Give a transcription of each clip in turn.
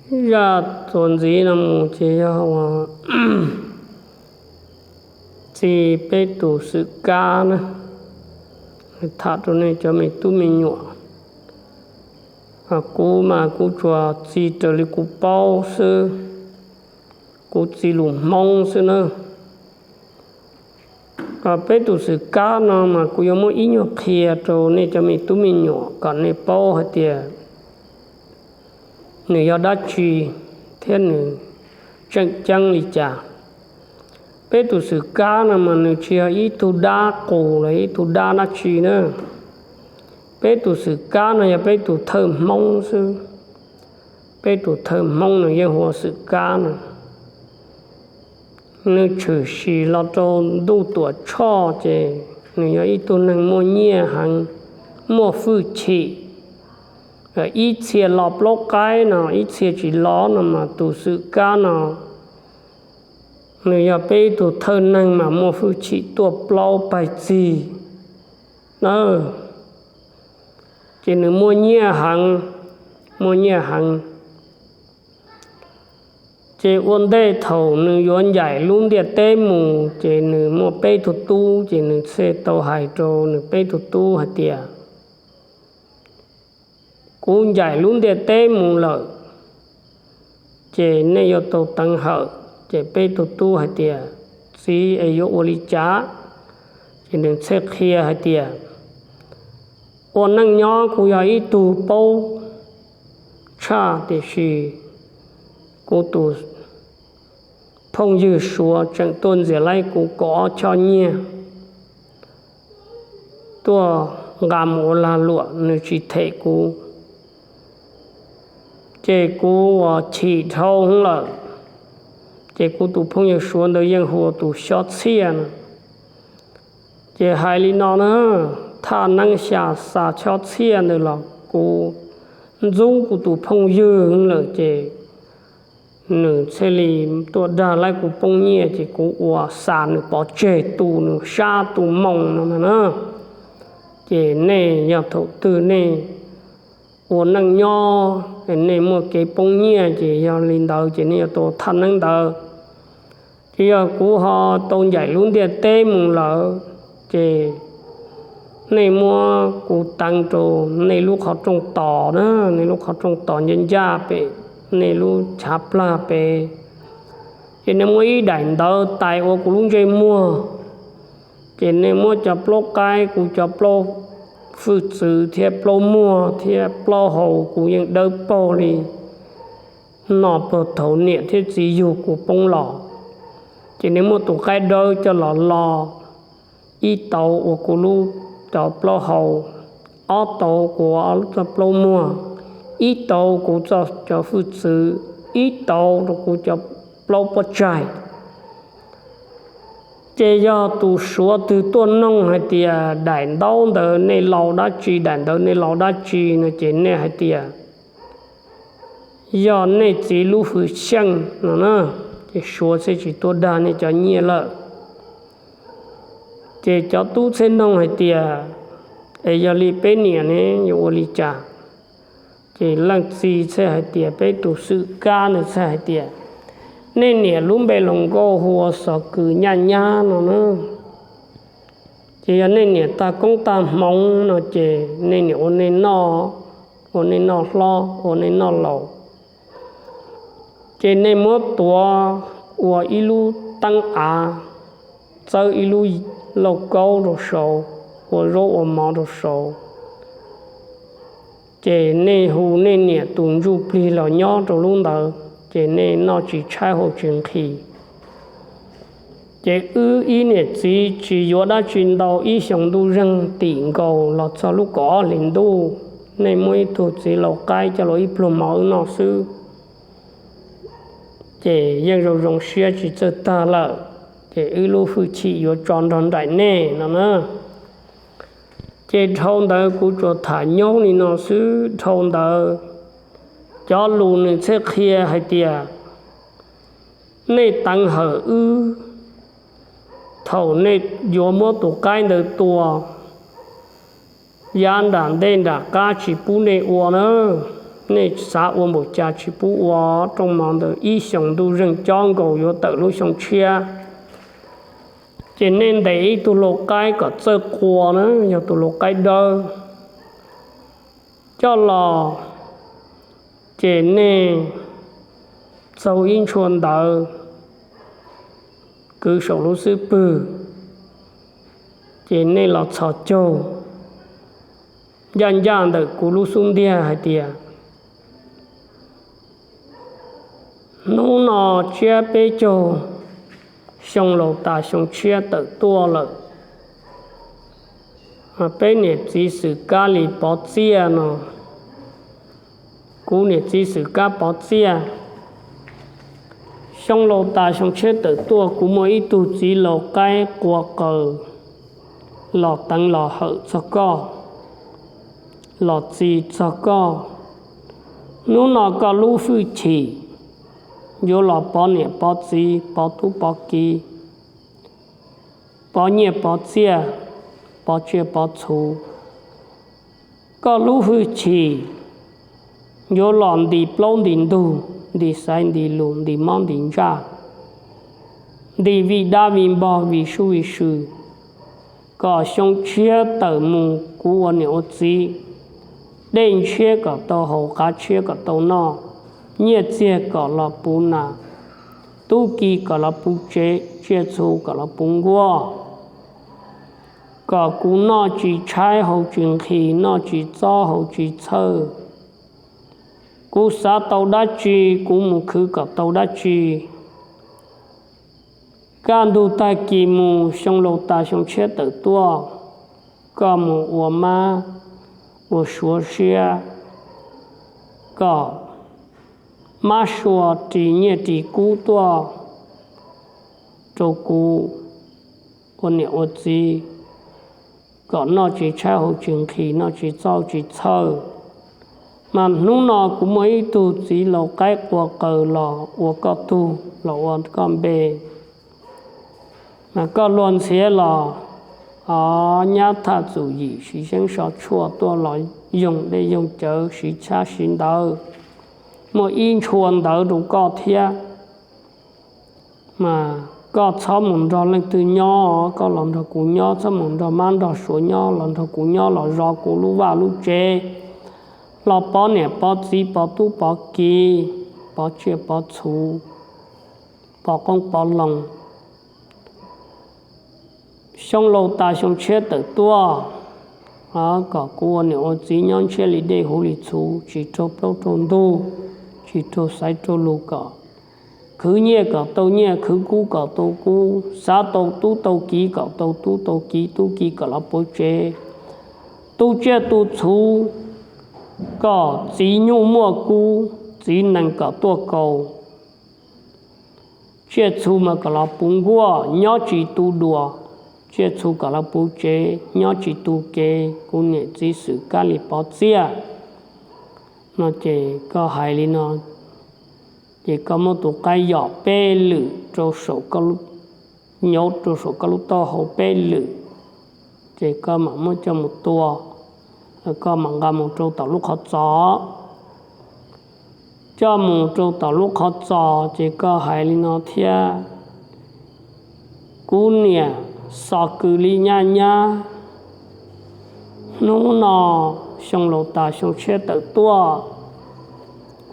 Zaj txuas ntxiv no mus ces yog uas txij peb tus Xwm Kab na, tham rau nej cov me tub me nyuam. Kuv mas kuv tsuas txij raws li kuv paub xwb, kuv txij lus Hmoob xwb na. Peb tus Xwm Kab no mas kuv yuav muab ib nyuag qhia rau nej cov me tub me nyuam kom nej paub hais tias nws yog dab tsi thiab nws tseem ceeb li cas. Peb tus Xwm Kab no mas nws tsis yog ib tug dab qus los ib tug dab dab tsi na. Peb tus Xwm Kab no yog peb tus thawj Hmoob xwb. Peb tus thawj Hmoob nws yeej hu ua Xwm Kab no. Nws tshwm sim los rau ntuj Tuam Tshoj ces nws yog ib tug neeg muaj nyiaj heev, muaj hwj chim. Ib txhia los plaub qaib no ib txhia tsis los no mas tus Xwm Kab no nws yog peb ib tug thawj neeg mas muaj hwj chim tuaj plaub pais txig na. Ces nws muaj nyiaj heev, muaj nyiaj heev. Ces ua ntej thaum nws yuav ncaim lub ntiaj teb mus ces nws muaj peb tug tub, ces nws thiaj tau hais rau nws peb tug tub hais tias, kuv ncaim lub ntiaj teb mus lawm, ces nej yuav tau teev hawm. Ces peb tug tub hais tias, txiv es yuav ua li cas? Ces nws thiaj qhia hais tias, ua neej nyob kuv yog ib tug paub tshaj, tiam sis kuv tus phooj ywg Suav tseem tuaj ntxias laib kuv kaum ob choj nyiaj tuaj nqa mus ua lag luam, nws tsis them kuv. Ces kuv uas chim dhau hwv lawm, ces kuv tus phooj ywg Suav ntawd yeej hu ua tus Xyob Txhiaj no. Ces hais li no na, thaj neeb xya xa Xyob Txhiaj ntawd los kuv ntxub kuv tus phooj ywg lawm ces nws thiaj li tuaj dag laib kuv poob nyiaj, ces kuv ua xa nws pov tseg tu nws sab tu moo no na. Ces nej yog thaum twg nej ua neej nyob, nej muaj kev poob nyiaj ces yog li ntawd ces nej yuav tau thaj neeb ntawd. Ces yog kuv ho tau ncaim lub ntiaj teb mus lawm, ces nej muab kuv teev rau nej lub qhov rooj tos na, nej lub qhov rooj tos ncaj ncaj pem nej lub chav plag pem. Ces nej muab ib daim ntawv tais ua kuv lub ntsej muag. Ces nej muab cov plaub qaib, kuv cov plaub hwj txwv thiab plaub muag thiab plaub hau kuv yeej dawb paug li noj puag thaum niam thiab txiv yug kuv poob los. Ces nej muab tus qaib dawb coj los lo, ib tauv ua kuv lub cov plaub hau, ob tauv kuv ob lub txoj plaub muag, ib tauv kuv txoj cov hwj txwv, ib tauv rau kuv cov plaub pob tsaig. Ces yog tus Suav twg tuaj noog hais tias daim ntaub ntawd nej laus dab tsi, daim ntawd nej laus dab tsi no ces nej hais tias yog nej txiv lub hwj xyeej no na, ces Suav thiaj tsis tuaj dag nej cov nyiaj lawm. Ces cov tub thiaj noog hais tias, es yog li peb niam ne yuav ua li cas? Ces leej txiv thiaj hais tias, peb tus Xwm Kab ntawd thiaj hais tias, nej niam lub npe hluas nkauj hu ua Xov Kws Nyaj Nyab no na. Ces yog nej niam tag koob tag hmoov no ces nej niam ua nej noj, ua nej noj hlob ua nej noj laus. Ces nej muab tuav ua ib lub teeb av, txawb ib lub lauj kaub rau saud, ua zaub ua mov rau saud. Ces nej hu nej niam tus ntsuj plig los nyob rau lub ntawd, ces nej noj tsis tshaib haus tsis nqhis. Ces wb ib niam txiv tsis yuav dab tsi ntau, ib xyoo ntuj zeeg tim nkaus los txog lub kaum ob hlis ntuj, nej muab ib tug txiv lau qaib coj los ib pluag mov wb noj xwb, ces yeej zoo zoo siab tsis txawj tag lawm, ces wb lub hwj chim yuav tso nrog nraim nej no na. Ces dhau ntawd kuv tsuas tham nyob li no xwb, dhau ntawd cov lus nws thiaj qhia hais tias, nej teev hawm wb, thaum nej yuav muab tus qaib ntawd tua, yav nram ntej nram qab tsis pub nej ua nawb. Nej xav ua npaum cas tsis pub ua. Rooj mov ntawd ib xyoos ntuj zeeg cob nkaus yuav tawm lub xyoo tshiab, ces nej ntes ib tug lau qaib kom txawj qua na, yog tus lau qaib dawb coj los, ces nej txaug ib ntshua ntawv kwv saum lub xub pwg, ces nej los txhos caug ncaj ncaj ntawm kuv lub xub ntiag hais tias, hnub no tsiab peb caug xyoo laus tas xyoo tshiab tawm tuaj lawm, peb niam txiv xwm kab li pov txiaj no, kuv niam txiv xwm kab pov txiaj. Xyoo laus tas xyoo tshiab tawm tuaj, kuv muaj ib tug txiv lau qaib qua qaws los teev los hawm txog koj, los txi txog koj. Hnub no koj lub hwj chim yuav los pov niam pov txiv, pov tub pov kiv, pov nyiaj pov txiaj, pov tsiaj pov txhu. Koj lub hwj chim yuav los nti plaub nti ntug, nti xaiv nti lus, nti mob nti ntsaj, nti vij dab vij npog vij sub vij sw, kom xyoo tshiab tawm mus kuv ua niam ua txiv, dej ntshiab kom tau haus, qav tshiab kom tau noj, nyiaj txiag kom los puv nas, tub ki kom los puv tsev, tsiaj txhu kom los puv nkuaj, kom kuv noj tsis tshaib haus tsis nqhis, noj tsis txob haus tsis txhawj. Kuv xav tau dab tsi, kuv mus khwv kom tau dab tsi. Kaj ntug tag kis mus xyoo laus tas xyoo tshiab tawm tuaj, koj mus ua mab ua suav siab, kom mab sua ris nyiaj ris kub tuaj rau kuv ua niam ua txiv, kom noj tsis tshaib haus tsis nqhis, noj tsis txob tsis txhawj. Mas hnub no kuv muaj ib tug txiv lau qaib qua qaws los ua koj tug, los ua koj npe. Mas koj luag ntxhiav los, o, nyab thaj txum yim siv xeeb so tshuaj tuaj los yoog dej yoog cawv siv tshab siv ntawv, muaj ib ntshua ntawv rau koj thiab. Mas koj txhob mus nrog leej twg nyob, koj los nrog kuv nyob, txhob mus nrog mab nrog suav nyob, los nrog kuv nyob, los zov kuv lub vaj lub tsev, los pov niam pov txiv, pov tub pov kiv, pov tsiaj pov txhu, pov qoob pov loo. Xyoo laus tas xyoo tshiab tawm tuaj, kom kuv ua niam ua txiv nyob ntshiab li dej huv li txhuv, tsis raug plaub raug ntug, tsis raug xaiv raug lus, kom khwv nyiaj kom tau nyiaj, khwv kub kom tau kub, xav tau tub tau kiv kom tau tub tau kiv, tub kiv kom los puv tsev, tu tsiaj tu txhu kom txiv nyuj muaj kub, txiv nees kom tuaj kaus, tsiaj txhu mas kom los puv nkuaj, nyob tsis tu dua, tsiaj txhu kom los puv tsev, nyob tsis tu kev, kuv niam txiv xwm kab li pov txiaj. No ces koj hais li no, ces koj muab tus qaib yom peb lwm rau saum, nyauv rau saum koj lub taub hau peb lwm, ces koj mam muab coj mus tua, koj mam nqa mus rau tom lub qhov txos. Coj mus rau tom lub qhov txos ces koj hais li no thiab, kuv niam Xos Kws Li Nyab Nyab, hnub no xyoo laus tas xyoo tshiab tawm tuaj,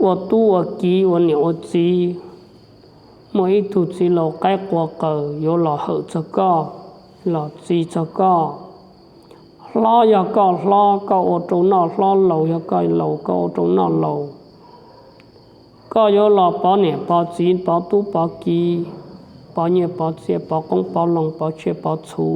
ua tub ua kiv ua niam ua txiv, muaj ib tug txiv lau qaib qua qaws yuav los hawm txog koj, los txi txog koj. Hlob yog koj hlob, koj ua rau noj hlob, laus yog koj laus, koj ua rau noj laus. Koj yuav los pov niam pov txiv, pov tub pov kiv, pov nyiaj pov txiaj, pov qoob pov loo, pov tsiaj pov txhu.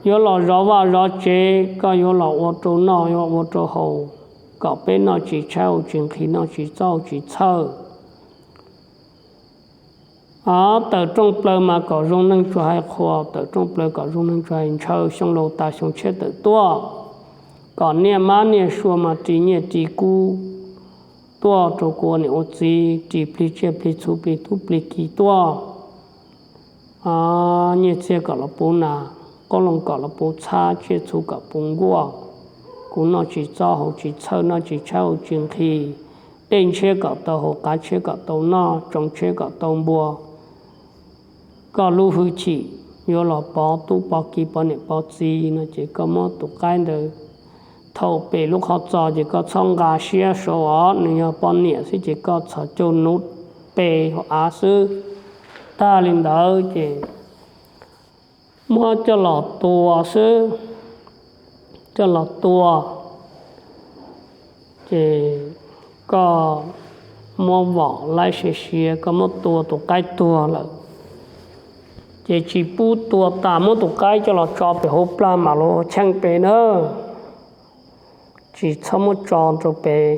Yuav los zov vaj zov tsev, koj yuav los ua rau noj, yuav ua rau haus, kom peb noj tsis tshaib, haus tsis nqhis, noj tsis txob, haus tsis txhawj. Tawm rooj plaws mas kom zoo neeg tsuas hais qhuas, tawm rooj plaws kom zoo neeg tsuas hais ntshaw, xyoo laus tas xyoo tshiab tawm tuaj. Kom niaj mab niaj sua mas ris nyiaj ris kub tuaj rau kuv ua niam ua txiv, ris plig tsiaj plig txhu plig tub plig kiv tuaj. Nyiaj txiag kom los puv nas, qoob loo kom los puv txhab, tsiaj txhu kom puv nkuaj. kuv noj tsis txob haus tsis txhawj, noj tsis tshab haus tsis nqhis, dej ntshiab kom tau haus, qav tshiab kom tau noj, tsoos tshiab kom tau npua. Koj lub hwj chim yuav los pov tub pov ki pov niam pov txiv no ces koj muab tus qaib ntawd thaum pem lub qhov txos ces koj txhob nqa siab saud os, nws yog poj niam xwb ces koj txhos caug nuv pe hauv av xwb. Tag li ntawd ces muab coj los tua xwb, coj los tua ces koj muab vom laib siav siav, koj muab tua tus qaib tuag lawm ces tsis pub tua tas, muab tus qaib coj los tso pem hauv plag mam los cheej pem na, tsis txhob muab tso rau pem.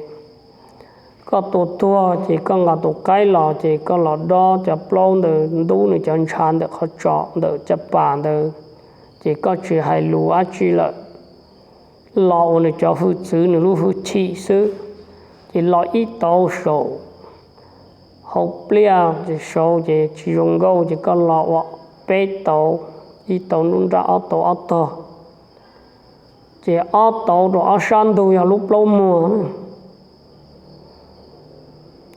Koj tua tuag ces koj nqa tus qaib los ces koj los dob cov plaub ntawd, ntub nws cov ntshav ntawm qhov tsos ntawm caj pas ntawd, ces koj tsis hais lus dab tsi lawm, los ua nws cov hwj txwv nws lub hwj chim xwb. Ces los ib tauv saum hauv pliaj ces saud ces tsis zoo nkauj ces koj los ua peb tauv, ib tauv nruab nrab ob tauv ob tog, ces ob tauv rau ob sab ntug yog lub plaub muag.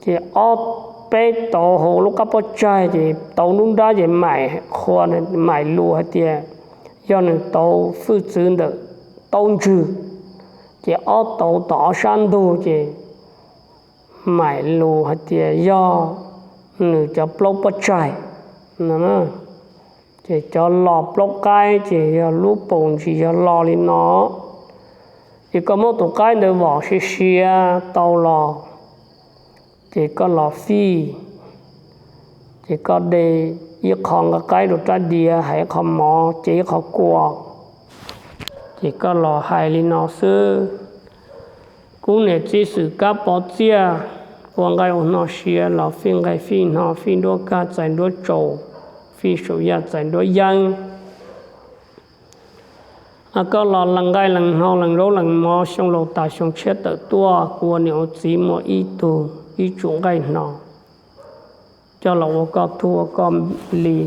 Ces ob peb tauv hauv lub qab pob tsaig ces tauv nruab nrab ces maim qhua, maim lus hais tias yog nws tauv hwj txwv ntawm taub ntswg, ces ob tauv tom ob sab ntug ces maim lus hais tias yog nws cov plaub pob tsaig no. Ces cov los plaub qaib ces yog lub paus ntsis yog los li no. Ces koj muab tus qaib ntawd vom siav siav tau los, ces koj los fij, ces koj de ib qho nqa qaib rau rab diav, hais ib qho mov, ces ib qho kua, ces koj los hais li no xwb. Kuv niam txiv xwm kab pov txiaj, ua nqaij ua hno siav los fij nqaij fij hno, fij nruab kag txais nruab tsaus, fij saum yaj txais nruab yeeb. Koj los lees nqaij lees hno lees zaub lees mov, xyoo laus tas xyoo tshiab tawm tuaj, kuv ua niam ua txiv muaj ib tug ib tsum nqaij hno coj los ua koj tug ua koj li,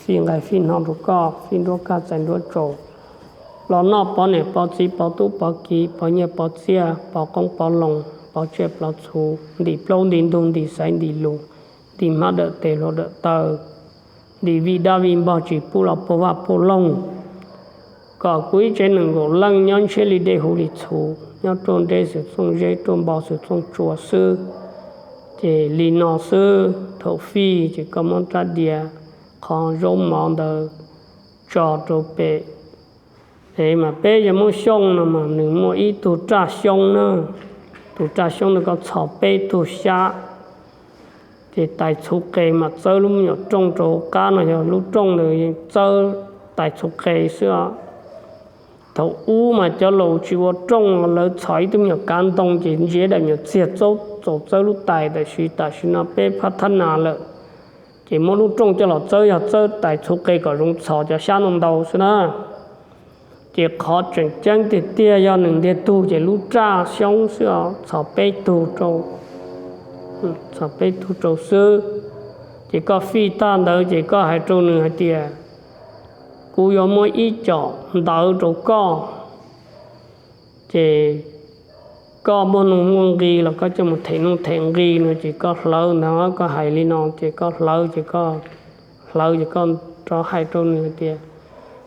fij nqaij fij hno rau koj, fij nruab kag txais nruab tsaus, los noj pov niam pov txiv pov tub pov kiv pov nyiaj pov txiaj pov qoob pov loo pov tsiaj pov txhu, ntim plaub ntim ntug ntim xaiv ntim lus, ntim hmab dawm tes hluas dawm taw, ntim vij dab vij npog tsis pub los puag vaj puag loog, kom kuv ib tsev nees nkaum leej nyob ntshiab li dej huv li txhuv, nyob ruaj nreb xwm txooj zeb ruaj npo xwm txooj tsua xwb. Ces li no xwb, thaum fij ces koj muab rab diav qhov zaub mov ntawd tso rau pem. Es mas peb yog Hmoob Xyooj no mas nws muaj ib tug raj xyoob na, tus raj xyoob ntawd koj txhos peb tug xyab, ces tais txhu qe mas txawb lub me nyuam rooj rau qab no, yog lub rooj ntawd txawb tais txhu qe xwb. Thaum ub mas cov laus tsis ua rooj, lawv txhos ib tug me nyuam kav ntoo ces ntsia daim me nyuam txiag txaus txawb lub tais, tab sis tam sim no peb phab thab nas lawm, ces muab lub rooj coj los txawb, yog txawb tais txhu qe kom zoo txhos cov xyab ntau ntau xwb na. Ces qhov tseem ceeb tiag tiag yog nws ntiag tug ces lub raj xyoob xwb os, txhos peb tug rau, txhos peb tug rau xwb. Ces koj fij tag ntawd ces koj hais rau nws hais tias, kuv yuav muab ib com ntawv rau koj, ces koj muaj nuj muaj nqi los koj coj mus them nuj them nqi no ces koj hlawv ntawd, koj hais li no ces koj hlawv ces koj hlawv ces koj rov hais rau nws hais tias,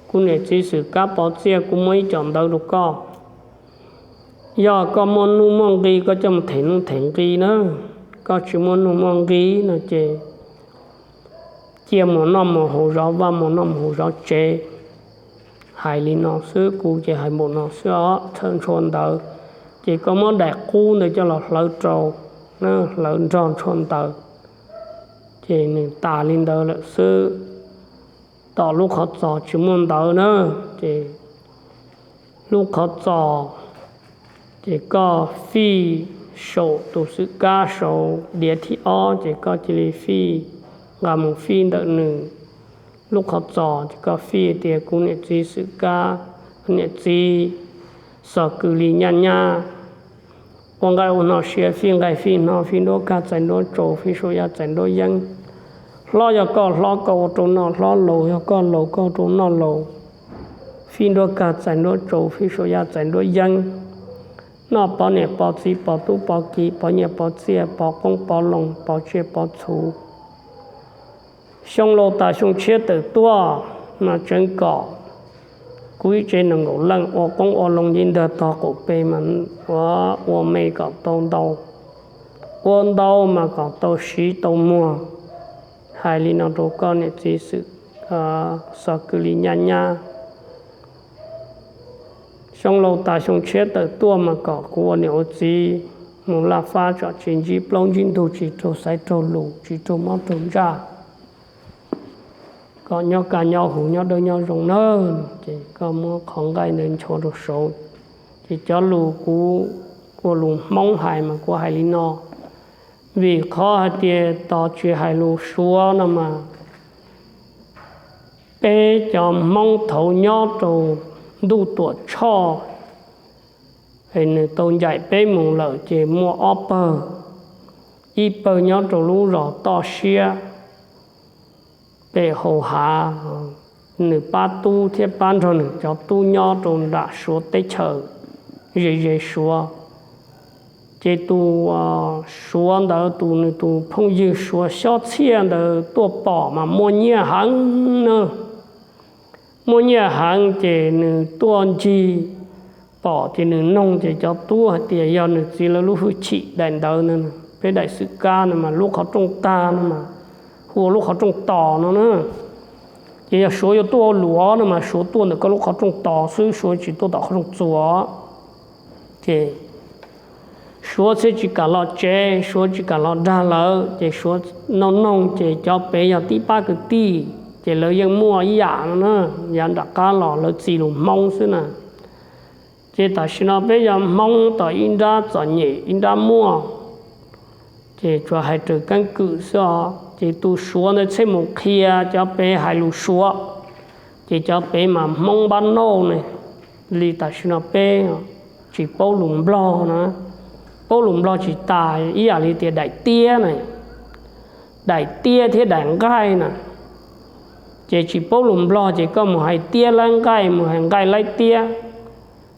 kuv niam txiv xwm kab pov txiaj, kuv muab ib com ntawv rau koj. Yog koj muaj nuj muaj nqi koj coj mus them nuj them nqi na, koj tsis muaj nuj muaj nqi no ces cia mus noj mus haus zov vaj, mus noj mus haus zov tsev. Hais li no xwb, kuv ces hais npaum no xwb os, txhawm ntshua ntawd. Ces koj muab daim qub ntawd coj los hlawv rau, hlawv nrog ntshua ntawd, ces nws tas li ntawd lawm xwb. Tom lub qhov txos tsis muaj ntawv na, ces lub qhov txos ces koj fij saum tus xwm kab saud diav thib ob, ces koj cia li fij, nqa mus fij ntawm nws lub qhov txos, ces koj fij tias, kuv niam txiv xwm kab, niam txiv xos kws li nyaj nyab, ua nqaij ua hno siav, fij nqaij fij hno, fij nruab kag txais nruab tsaus, fij saum yaj txais nruab yeeb. Hlob yog koj hlob, koj ua rau noj hlob, laus yog koj laus, koj ua rau noj laus, fij nruab kag txais nruab tsaus, fij saum yaj txais nruab yeeb. noj pov niam pov txiv, pov tub pov ki, pov nyiaj pov txiaj, pov qoob pov loo, pov tsiaj pov txhu. Xyoo laus tas xyoo tshiab tawm tuaj, mas tseev kom kuv ib tsev nees nkaum leej ua qoob ua loo nce ntag tog qaum pes mas ua, ua me kom tau ntau, ua ntau mas kom tau siv tau muag. Hais li no rau koj niam txiv xwm, xov kwv li nyab nyab. Xyoo laus tas xyoo tshiab tawm tuaj mas kom kuv ua niam ua txiv mus laj fab tsom tsis ntsib plaub ntsib ntug, tsis raug xaiv raug lus, tsis raug mob raug ntsaj, kom nyob kaj nyob huv, nyob dawb nyob zoo nawb. Ces koj muab qhov nqaij ntawd nchuav rau saud. Ces cov lus kuv ua lus Hmoob hais mas kuv hais li no, vim qhov hais tias tos tsis hais lus Suav no mas peb cov Hmoob thaum nyob rau ntuj Tuam Tshoj, nws tau ncaim peb mus lawm ces muaj ob pawg, ib pawg nyob rau lub zos toj siab pem hau hav, nws pab tub thiab pab nrog nws cov tub nyob rau nram Suav teb chaws, ze ze Suav. Ces tus Suav ntawd, tus nws tus phooj ywg Suav Xyob Txhiaj ntawd tuaj pom mas muaj nyiaj heev na. Muaj nyiaj heev ces nws tuaj ncig pom ces nws noog ces cov tub hais tias yog nws txiv lawv lub hwj chim daim ntawd no, peb daim xwm kab no mas lub qhov rooj tag no mas hu ua lub qhov rooj tos no na. Ces yog Suav yuav tuaj ua luam no mas Suav tuaj ntawm koj lub qhov rooj tos xwb, Suav tsis tuaj tom qhov rooj txuas. Ces Suav thiaj tsis kam los tsev, Suav tsis kam los dag lawv, ces Suav noog noog ces cov pem yog tib pab kwv tij, ces lawv yeej muaj ib yam no na, yav nram qab los lawv txi lus Hmoob xwb na. Ces tam sim no peb yog Hmoob tau ib nrab txom nyem ib nrab muaj, ces tsuas hais raws keeb kwm xwb os. Ces tus Suav ntawd thiaj mus qhia cov pem hais lus Suav, ces cov pem mas Hmoob npab nauj ne, li tam sim no peb tsis paub lus Nplog na, paub lus Nplog tsis tas, ib yam li tias daim tiab na, daim tiab thiab daim nqaij na. Ces tsis paub lus Nplog ces koj mus hais tiab laib nqaij, mus hais nqaij laib tiab.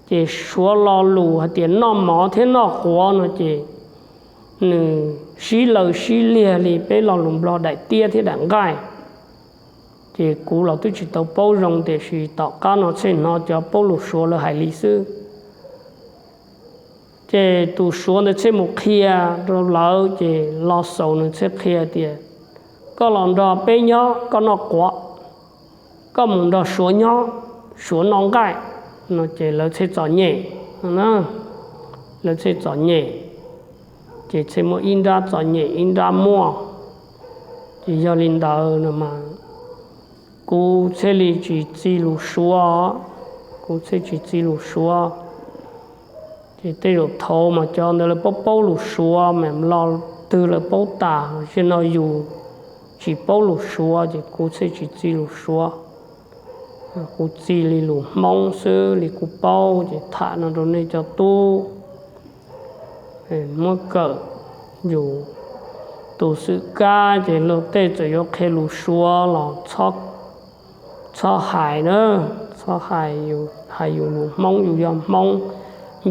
Ces Suav lo lus hais tias noj mov thiab noj quav no ces nws sib law sib liag li peb lo lus Nplog daim tiab thiab daim nqaij. Ces kuv los twb tsis tau paub zoo tiam sis tom qab no thiaj hnov cov paub lus Suav lawv hais li xwb. Ces tus Suav ntawd thiaj mus qhia rau lawv, ces lo xaus nws thiaj qhia tias koj los nrog peb nyob koj noj quav, koj mus nrog Suav nyob Suav noj nqaij no ces lawv thiaj txom nyem. Lawv thiaj txom nyem, ces thiaj muaj ib nrab txom nyem ib nrab muaj. Ces yog li ntawd no mas kuv thiaj li tsis txi lus Suav, kuv thiaj tsis txi lus Suav. Ces tej zaum thaud mas cov ntawd lawv paub paub lus Suav mas lo twg lawv paub tas, zaum no yus tsis paub lus Suav ces kuv thiaj tsis txi lus Suav. Kuv txi li lus Hmoob xwb li kuv paub, ces tham no rau nej cov tub muab kawm. Yus tus xwm kab ces luag tej txawm yuav qhia lus Suav los txhob hais na, txhob hais, hais yus lus Hmoob, yus yog Hmoob.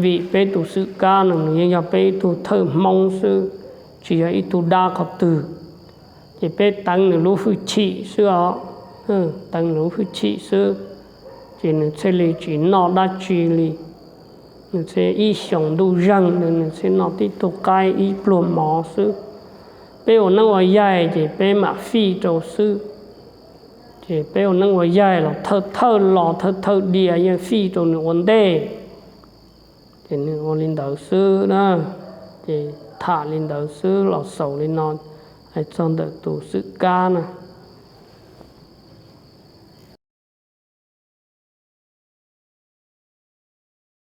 Vim peb tus xwm kab no nws yeej yog peb ib tug thawj Hmoob xwb, tsis yog ib tug dab qhov twg. Ces peb teev nws lub hwj chim xwb os, teev nws lub hwj chim xwb, ces nws thiaj li tsis noj dab tsi li. Nws thiaj ib xyoos ntuj zeeg ntawd nws thiaj noj tib tug qaib ib pluag mov xwb. Peb ua neeb ua yaig ces peb mam fij rau xwb. Ces peb ua neeb ua yaig los thawj thawj los thawj thawj dias yeej fij rau nws ua ntej. Ces nws ua li ntawd xwb na. Ces tham li ntawd xwb los xaus li no, hais txog ntawm tus xwm kab na.